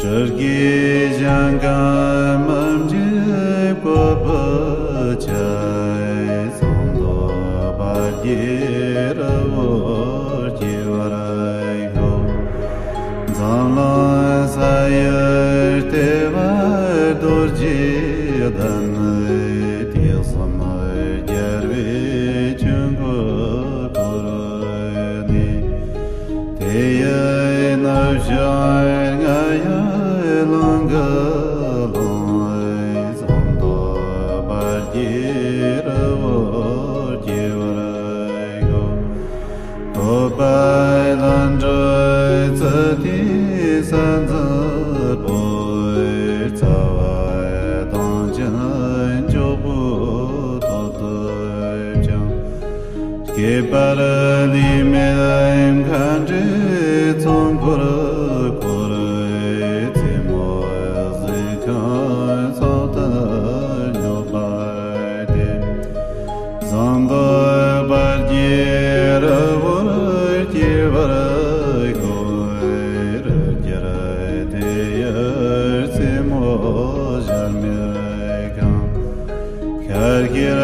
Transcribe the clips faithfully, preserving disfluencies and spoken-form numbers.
སྤྲུལ་སྐུའི་ཞིང་ཁམས་མི་མཇེད་བཀོད་པའི་ཆར། ཟངས་མདོག་དཔལ་གྱི་རི་བོར་སྐྱེ་བར་ཤོག། འཛམ་གླིང་ས་ཡི་ལྟེ་བར་རྡོ་རྗེ་གདན། དུས་གསུམ་རྒྱལ་བའི་ཆོས་འཁོར་བསྐོར་ནས། དེ་ཡི་ནུབ་ཕྱོགས་རྔ་ཡབ་གླིང་གི་ཀླུང་། ཟངས་མདོག་དཔལ་གྱི་རི་བོར་སྐྱེ་བར་ཤོག། བོད་པའི་ལྷུན་གྲུབ་ཙི་ཏའི་ས་འཛིན་པོ། རྩ་བ་གདངས་ཅན་འཇོག་པོའི་ཐོག་ཏུ་བཅངས། སྐེད་པར་ལུས་མེད་མཁའ་འགྲོའི་ཚོགས་འཁོར་བསྐོར། རྩེ་མོ་གཟིགས་ཁང་ཚང་དུ་སྙོགས་པ་སྟེ། ཟངས་མདོག་དཔལ་གྱི་རི་བོར་སྐྱེ་བར་ཤོག། རི་རྒྱལ་དེ་ཡི་རྩེ་མོ་གཞལ་མེད་ཁང་། ཤར་ཤེལ་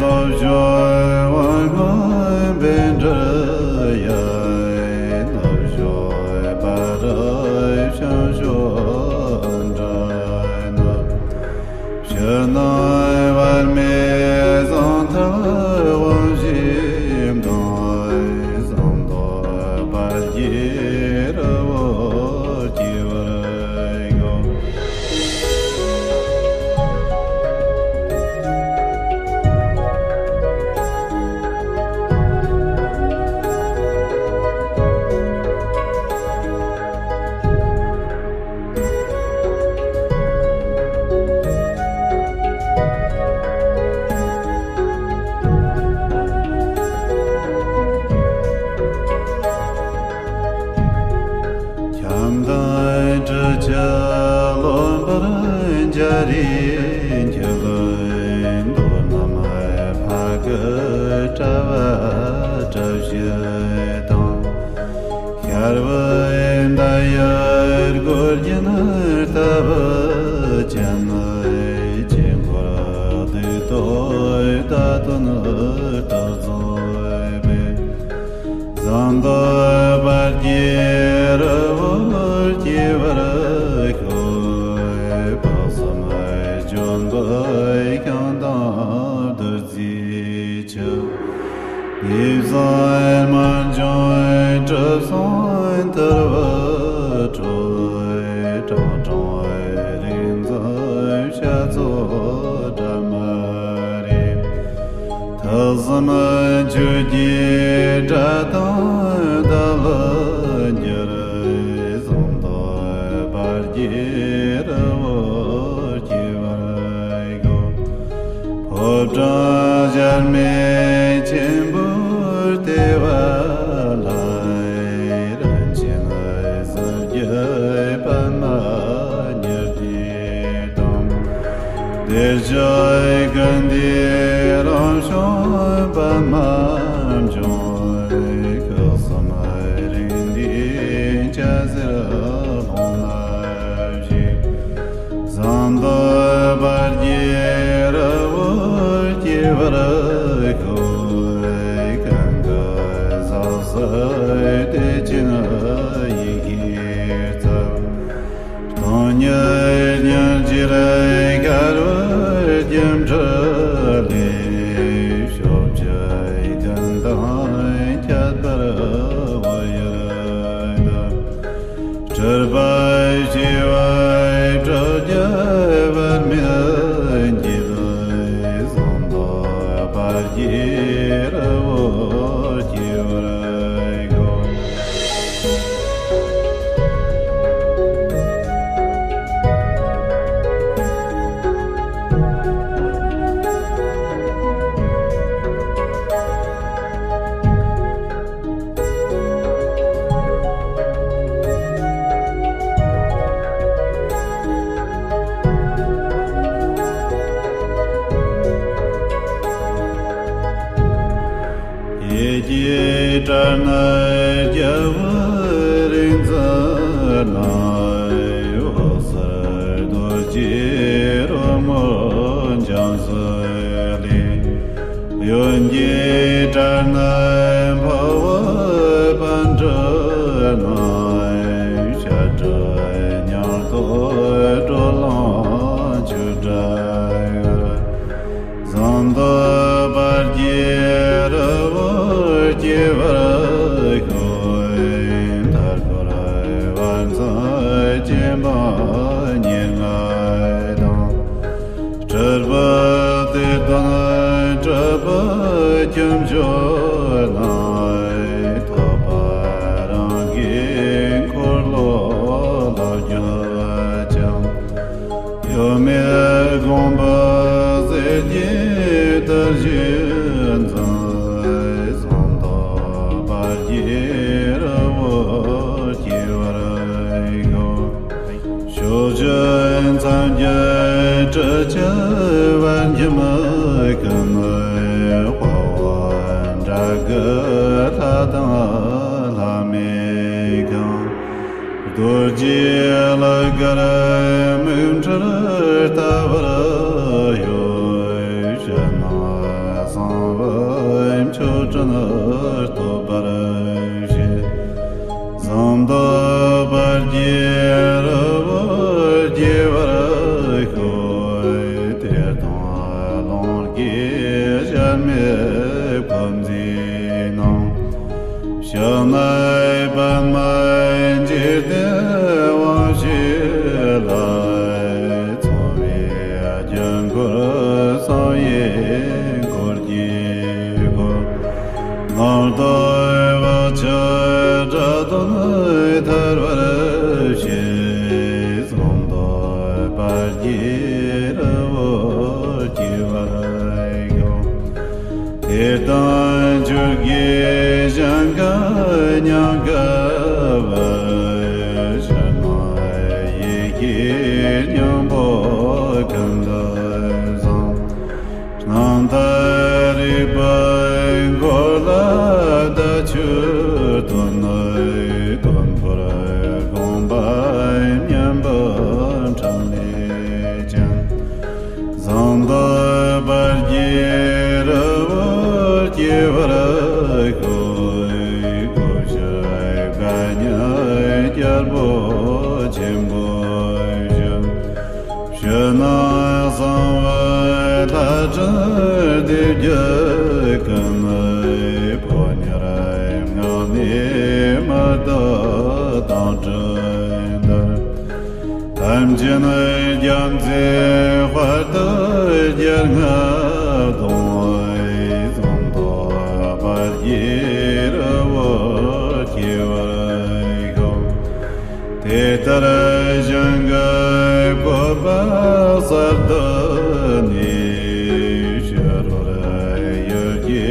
ནུབ་ཕྱོགས་དབང་ངམ་བཻ་ཌཱུརྱ། ནུབ་ཕྱོགས་སྤ་ར་བྱང་ཕྱོགས་ཨིནྡྲ་ནཱི་ཐ། ཕྱི་ནང་བར་མེད་ཟངས་ཐབས་དབང་བཞི་དང་། ཟངས་མདོག་དཔལ་གྱི་རི་བོར་སྐྱེ་བར་ཤོག། ཁྱམས་དང་གྲུ་ཆུ་ལོན་པར་འཇའ་རིས་འཁྱིལ། མདོ་རྣམས་ཕ་གི་དྲ་བ་གྲུ་བཞི་དང་། ཤར་བའི་མདའ་ཡི་གོ་རྒྱན་རྟ་བབས་ཅན། དཀྱིལ་འཁོར་གདུགས་ཏོག་རྟ་བདུན་སྟག་རྫོགས་པའི། ཟངས་མདོག་དཔལ་གྱི་རི་བོར་སྐྱེ་བར་ཤོག། དཔག་བསམ་ལྗོན་པའི་ཤིང་དང་བདུད་རྩིའི་ཆུ། ཡིད་བཟུང་རྨད་བྱུང་གྲུབ་གསུམ་ཐར་པའི་གྲོལ། དྲང་དྲང་རིག་འཛིན་ཞལ་ཚོགས་འདྲ་མི་རིགས། ཐུགས་བསམ་ཆོས་ཀྱི་སྒྲ་དང་ཟླ་བར་འགྱུར། ཟངས་མདོག་དཔལ་གྱི་རི་བོར་སྐྱེ་བར་ཤོག། ཕོ་བྲང་གཞལ་མེད་ཆེན་པོའི་ལྟེ་བ་ལ། རིན་ཆེན་གསེར་གྱི་པདྨ་ཉི་ཟླའི་དང་། བདེ་མཆོག་ཀུན་འདུས་རང་བྱུང་པདྨ་འབྱུང་། སྐུ་གསུམ་རིགས་མཐུན་སྐྱ་སེར་ལྷུང་ལ་བཞུགས། ཟངས་མདོག་དཔལ་གྱི་རི་བོར་སྐྱེ་བར་ཤོག། གང་གི་ཟག་ཟིག་བདེ་ཆེན་ཡི་གེ་རྩལ། སྟོང་ཉིད་སྙིང་རྗེར་དགའ་བའི་སྒྱུ་འཕྲུལ་ལས། ཕྱོགས་བཅུའི་ཀུན་དང་ཁྱད་པར་བོད་ཡུལ་དུ། སྤྲུལ་པའི་བྱེ་བ་དྲུག་བརྒྱ་པད་མོའི་འགྱེད། ཟངས་མདོག་དཔལ་གྱི་རི་བོར་སྐྱེ་བར་ཤོག། ལ་འོད་ཟེར་རྡོ་རྗེ་རོལ་མོ་འབྱུང་གསལ་ལས། གཡོན་གྱི་གྲལ་ན་འཕགས་པའི་པཎྜི་ཏ་རྣམས། ཞབས་དྲུང་ཉང་སྟོད་སྤྲོ་ལམ་ཆོས་གྲྭ་ཡོད། ཟངས་མདོག་དཔལ་གྱི་རི་བོར་སྐྱེ་བར་ཤོག། མཐའ་འཁོར་བར་མཚམས་སྐྱེ་འཕགས་ཉེར་ལྔ་དང་། སྤྲུལ་པའི་གཏེར་སྟོན་སྤྲུལ་པའི་ཁྱུ་མཆོག་རྣམས། ཐོད་པ་རང་གི་འཁོར་ལོ་ལ་བསྒྱུར་ཅིང་། གཡོ་མེད་དགོངས་པའི་ཟེར་གྱིས་དར་ཞིང་འཛིན། ཟངས་མདོག་དཔལ་གྱི་རི་བོར་སྐྱེ་བར་ཤོག། ཕྱོགས་བཅུའི་མཚམས་བརྒྱད་སྤྲུལ་སྐྱེས་པད་འགྱུར་མའི་ཀུན། དཔའ་བོ་འདྲ་གི་ལྷ་དང་ལྷ་མིན་གང་། རྡོ་རྗེ་གླུ་གར་མིག་འཕྲུལ་ལྟ་བུར་གཡོ། ཕྱི་ནང་གསང་བའི་མཆོག་སྤྲིན་སྟོབ་པར་བྱེད། ཟངས་མདོག་དཔལ་གྱི་རི་བོར་སྐྱེ་བར་ཤོག། གཏེར་སྟོན་ཀློང་གི་གཞལ་མེད་བུམ་འཛིན་ནང་། ཕྱག་ན་པདྨ་འཇིག་རྟེན་དབང་བྱེད་ལ། མཚོ་བའི་རྒྱལ་འཁོར་བསམ་ཡས་འཁོར་གྱིས་བསྐོར། ངང་དུ་བག་ཆགས་དགྲ་གདོན་ཐར་བར་བྱེད། ཟངས་མདོག་དཔལ་གྱི་རི་བོར་སྐྱེ་བར་ཤོག། གཏེར་སྟོན་ཆོས་ཀྱི་ཞིང་ཁམས་ཉམས་དགའ་བར། ཕྱི་ནང་ཡི་གེའི་སྙིང་པོ་ཀུན་ཏུ་བཟང་། རྣམ་དག་རིག་པའི་འཁོར་ལོ་བདག་ཆོས་སྟོན། དོན་ཕུར་དགོངས་པ་མཉམ་པར་འཕྲིན་ལས་ཅན། ཟངས་མདོག་དཔལ་གྱི་རི་བོར་སྐྱེ་བར་ཤོག། སྒོ་བཞིར་དགའ་ཉེ་རྒྱལ་པོ་ཆེན་པོ་བཞི། ཕྱི་ནང་གསང་བའི་ལྷ་སྲིན་སྡེ་བརྒྱད་ཀུན། ཕོ་ཉར་ངང་ནས་མི་བདག་དང་བྲལ་འདིར། ཐམས་ཅད་རྒྱ་མཚོའི་དཔལ་དུ་རྒྱལ་རྔ་གདོང་། ཟངས་མདོག་དཔལ་གྱི་རི་བོར་སྐྱེ་བར་ཤོག། དེ་ལྟར་ཞིང་གི་བཀོད་པ་གསར་དུ་ནས། ཕྱི་རོལ་ཡུལ་གྱི་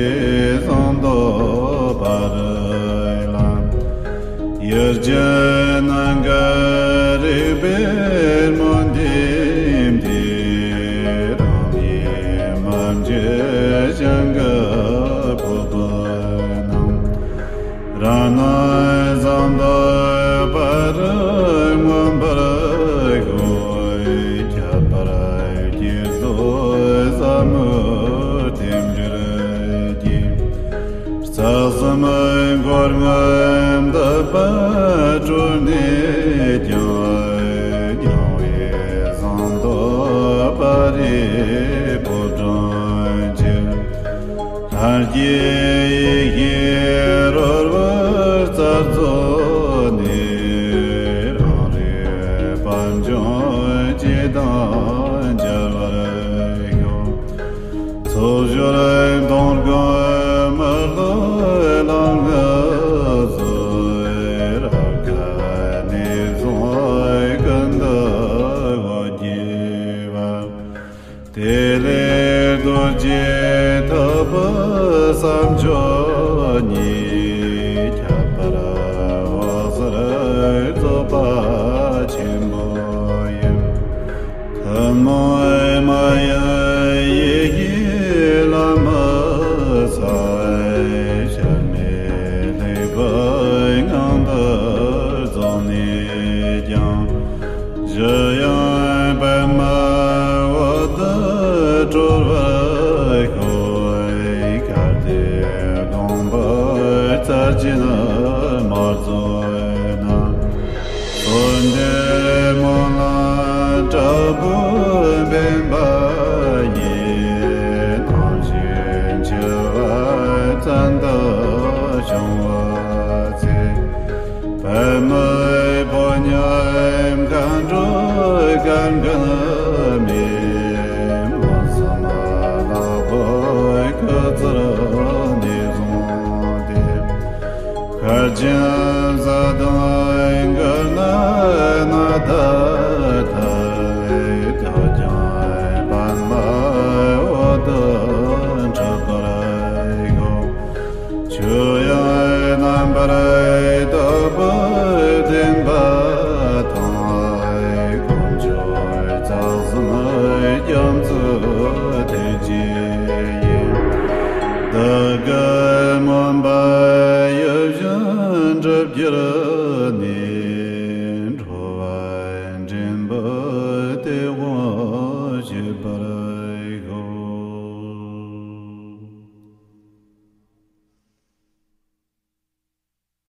ཟངས་མདོག་དཔལ་རི་ལ། ཡུལ་གྱི་ནམ་མཁའ་རིག་པའི་མུ་འདེབས་འདི། རང་ལས་མ་འབྱེད་ཞིང་གི་བཀོད་པ་རྣམས། རང་སྣང་ཟངས་མདོག་དཔལ་རི་མངོན་པར་བཞུགས། ཁྱད་པར་གྱུར་ཚོགས་ཟབ་མོའི་རྟེན་འབྲེལ་གྱིས། རྩ་གསུམ་འཁོར་ལྔ་འདུས་པ་གྲོལ་ནས་ཀྱང་། མྱང་བའི་ཟངས་མདོག་དཔལ་རིའི་ཕོ་བྲང་ཆེ། ལྷར་བསྐྱེད་ཡེ་ཤེས་རོལ་པའི་རྩལ་རྫོགས་ནས། རང་རིག་པད་འབྱུང་སྤྱི་དང་མཇལ་བར་ཤོག། ཚོགས་སྦྱོར་མཐོང་སྒོམ་མི་སློབ་ལམ་ལྔ་སོགས། རབ་དགའ་གནས་བཟང་ཀུན་ཏུ་འོད་ཀྱི་བ། དེ་ལས་རྡོ་རྗེ་ཐེག་པའི་བསམ་སྦྱོར་ཉིད། ཁྱད་པར་འོད་ཟེར་རྫོགས་པ་ཆེན་པོ་ཡི། ཐུན་མོང་མ་ཡིན་ཡེ་ཤེས་ལམ་མི་ཟད། གཞལ་མེད་ལྷུན་པོའི་ངང་དུ་རྫོགས་ནས། མཁའ་འགྲོ་གར་འགགས་མེད། མ་སམ་ལ་བ་ཀ་ཙར་ནས་བཟུང་སྟེ། མཁའ་སྤྱན་ས་དང་གར་ན་ན་ད་ཐ་ད་ཀྱང་པདྨ་འོད་དུ་འཁྲིགས་པར་གོ། ཆོས་དབྱིངས་རྣམ་པར་དག་པའི་བདེན་པ་དང་། དཀོན་མཆོག་རྩ་གསུམ་རྒྱ་མཚོའི་ཐེག་ཆེན་ཡིན། བདག་གི་སྨོན་པ་ཡིད་བཞིན་འགྲུབ་གྱུར།